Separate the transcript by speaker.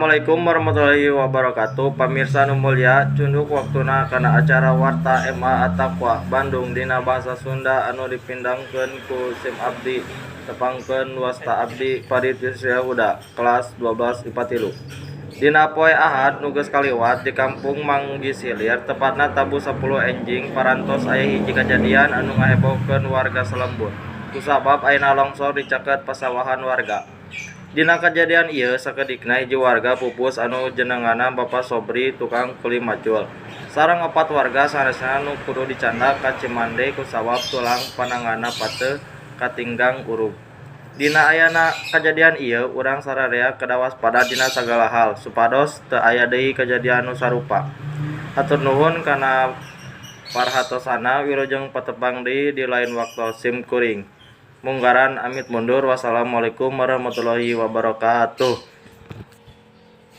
Speaker 1: Assalamualaikum warahmatullahi wabarakatuh. Pamirsa nu mulya, cunduk waktuna kana acara Warta MA At-Taqwa Bandung dina bahasa Sunda anu dipindangkeun ku sim abdi tepangkeun wasta abdi Farid Yusria Huda kelas 12 IPA 3. Dina poe Ahad nu geus kaliwat di kampung Manggisilir, tepatna tabuh 10 enjing, parantos aya hiji kajadian anu ngahebohkeun warga salembur kusabab ayana longsor di caket pasawahan warga. Dina kajadian ieu sakedikna hiji warga pupus anu jenenganna Bapak Sobri, tukang kuli macul, sareng opat warga sanesna nu kudu dicandak ka Cimande kusabab tulang pananganna pateh katinggang urug. Dina ayana kajadian ieu urang sararea kedah waspada dina sagala hal supados teu aya deui kajadian anu sarupa. Hatur nuhun kana parhatosanna, wilujeng patepang deui di lain waktos. Sim kuring munggaran amit mundur, wassalamualaikum warahmatullahi wabarakatuh.